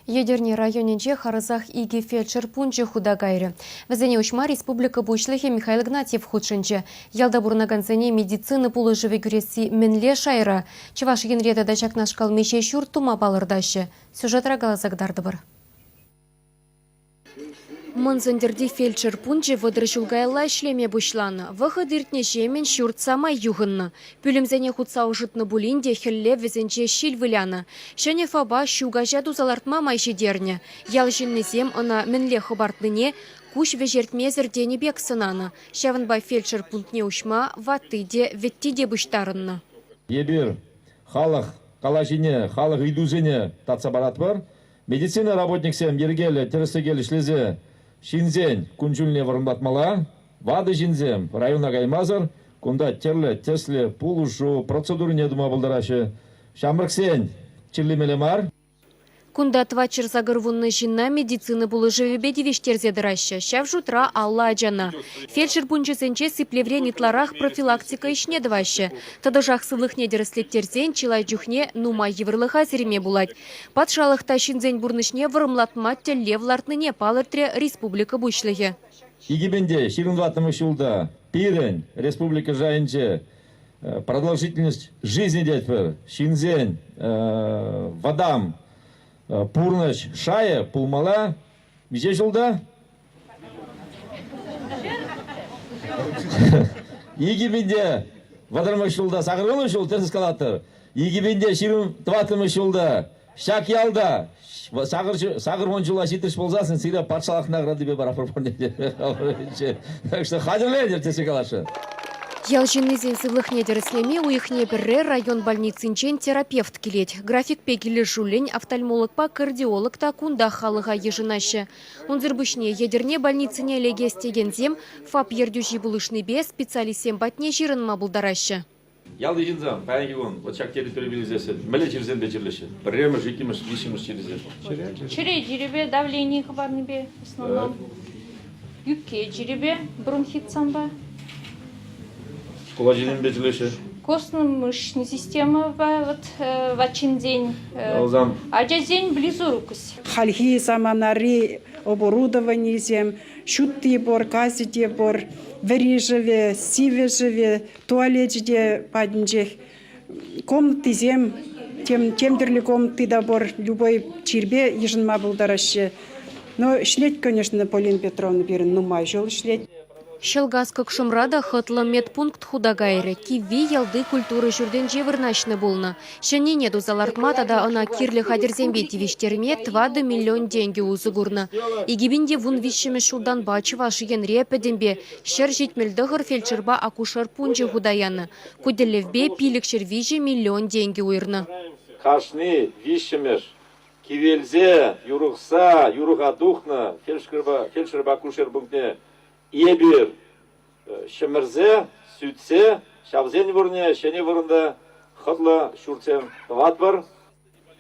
Етӗрне районӗнче харӑсах икӗ фельдшер пункчӗ хута кайрӗ. Вӗсене уҫма республика Пуҫлӑхӗ Михаил Игнатьев хутшӑнчӗ. Ялта пурӑнакансене медицина пулӑшӑвӗ кӳресси мӗнле шайра? Чӑваш Енре тата ҫакнашкал миҫе ҫурт тума палӑртаҫҫӗ? Сюжетра каласа кӑтартӑпӑр. Мӑн Сӗнтӗрти фельдшер пункчӗ 30 ҫул каялла ӗҫлеме пуҫланӑ. Вӑхӑт иртнӗҫемӗн ҫурт самай юхӑннӑ. Пӳлӗмсене хутса ӑшӑтнӑ пулин те хӗлле вӗсенче ҫил вылянӑ. Ҫӗнӗ ФАПа ҫу каҫа туса лартма май ҫитернӗ. Ял ҫыннисем ӑна мӗнле хӑпартнине куҫ вӗҫертмесӗр тенӗ пек сӑнанӑ. Ҫавӑнпа фельдшер пунктне уҫма ватти те, вӗтти те пуҫтарӑннӑ. Эпир халӑх калаҫине, халӑх ыйтусене татса паратпӑр. Медицина работниксем йӗркеллӗ, тӗрӗс-тӗкел ӗҫлесе ҫынсен кун-ҫулне вӑрӑмлатмалла. Ватӑ ҫынсем района каймасӑр кунта тӗрлӗ тӗслӗ пулӑшу процедурине тума пултараҫҫӗ. Ҫамрӑксен чирлемелле мар. Кунта 480 ҫынна медицина пулӑшӑвӗпе тивӗҫтерсе тӑраҫҫӗ, ҫав шутра 50 ачана. Фельдшер пункчӗсенче сиплеврен ытларах профилактика ӗҫне тӑваҫҫӗ. Тӑтӑшах сывлӑхне тӗрӗслеттерсен чылай чухне нумай йывӑрлӑха сирме пулать. Патшалӑх та ҫынсен пурнӑҫне вӑрӑмлатма тӗллев лартнине палӑртрӗ республика Пуҫлӑхӗ. 2024 ҫулта пирӗн республика шайӗнче продолжительность жизни тетпӗр, ҫынсен вӑтам пурнӑҫ шайӗ пулмалла. Миҫе ҫулта? 2030 ҫулта, 80 ҫул тӗрӗс калатӑр. 2024 ҫулта ҫак ялта 80 ҫула ҫитрӗҫ пулсассӑн сире патшалӑх наградипе паратпӑр пурне. Так что хатӗрленӗр тесе каласшӑн. Ял ҫыннисен сывлӑхне тӗрӗслеме уйӑхне пӗрре район больницинчен терапевт килет. Графикпе килӗшӳллӗн офтальмологпа кардиолог та кунтах халӑха йышӑнаҫҫӗ. Унсӑр пуҫне Етӗрне больницине лекес текенсем ФАП ертӳҫи пулӑшнипе специалистсем патне ҫырӑнма пултараҫҫӗ. Ялти ҫынсем паянхи кун вот ҫак территорире вилсессӗн мӗнле чирсемпе чирлеҫҫӗ? Пӗрремӗш, иккӗмӗш, виҫҫӗмӗш чирӗсем. Чӗре чирӗпе, давлени хӑпарнипе в основном. Ӳпке чирӗпе, бронхитсемпе. Шкула ҫынсемпе чирлеҫҫӗ. Костно-мышечная системӑпа вот ватҫынсен, ачасен близорукость. Хальхи саманари оборудованисем, ҫутти пур, газӗ те пур, вӗри шывӗ, сивӗ шывӗ, туалечӗ те патӗнчех. Комнатисем, тем, тем тӗрлӗ комнати та пур, любой чирпе йышӑнма пултараҫҫӗ. Но ӗҫлет, конечно, Полина Петровна пирӗн нумай ҫул ӗҫлет. Ҫӑлкас Кӑкшӑмра та хӑтлӑ медпункт хута кайрӗ. Кивви ялти культура ҫуртӗнче вырнаҫнӑ пулнӑ. Ҫӗннине туса лартма тата ӑна кирлӗ хатӗрсемпе тивӗҫтерме 4 миллион тенкӗ усӑ курнӑ. 2013-мӗш ҫултанпа Чӑваш Енре пӗтӗмпе 179 фельдшерпа акушер пункчӗ хута янӑ. Ку тӗллевпе 503 миллион тенкӗ уйӑрнӑ. Кашни виҫҫӗмӗш кивелсе, юрӑхса, юрӑха тухнӑ фельдшерпа акушер пунктне Эпир ҫӗмӗрсе, сӳтсе ҫавсен вырӑнне ҫӗнӗ вырӑнта хӑтлӑ ҫуртсем тӑватпӑр.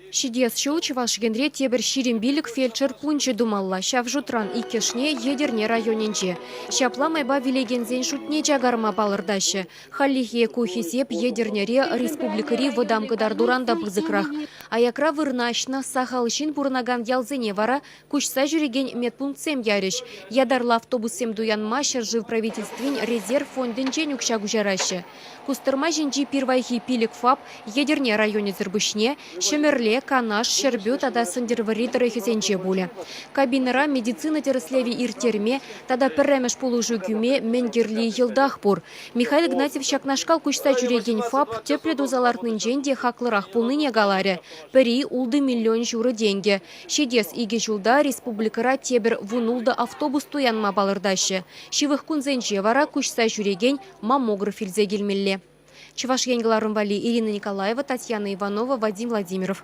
Ҫитес ҫул Чӑваш Енре тепӗр 25 фельдшер пункчӗ тумалла. Ҫав шутран иккӗшне Етӗрне районӗнче. Ҫапла майпа вилекенсен шутне чакарма палӑртаҫҫӗ. Хальлӗхе ку хисеп Етӗрнере республикӑри вӑтам кӑтартуран та пысӑкрах. Аякра вырнаҫнӑ, сахал ҫын пурӑнакан ялсене вара Куҫса ҫӳрекен медпунктсем ярӗҫ. Ятарлӑ автобуссем туянма ҫӗршыв правительствин резерв фондӗнчен укҫа куҫараҫҫӗ. Кустӑрма ҫинчи пирвайхи пилӗк ФАП Етӗрне районӗсӗр пуҫне Ҫӗмӗрле, Канаш, Ҫӗрпӳ тата Сӗнтӗрвӑрри тӑрӑхӗсенче пулӗ. Кабинӑра медицина тӗрӗслевӗ ирттерме тата пӗрремӗш пулӑшу кӳме мӗн кирли йӑлтах пур. Михаил Игнатьев ҫакнашкал куҫса ҫӳрекен ФАП тӗплӗ туса лартнинчен те хаклӑрах пулнине каларӗ. Пӗри ултӑ миллион ҫурӑ тенкӗ. Ҫитес икӗ ҫулта республикӑра тепӗр 16 автобус туянма палӑртаҫҫӗ. Ҫывӑх кунсенче вара куҫса ҫӳрекен маммограф илсе килмелле. Чӑваш Ен кӑларӑм валли Ирина Николаева, Татьяна Иванова, Вадим Владимиров.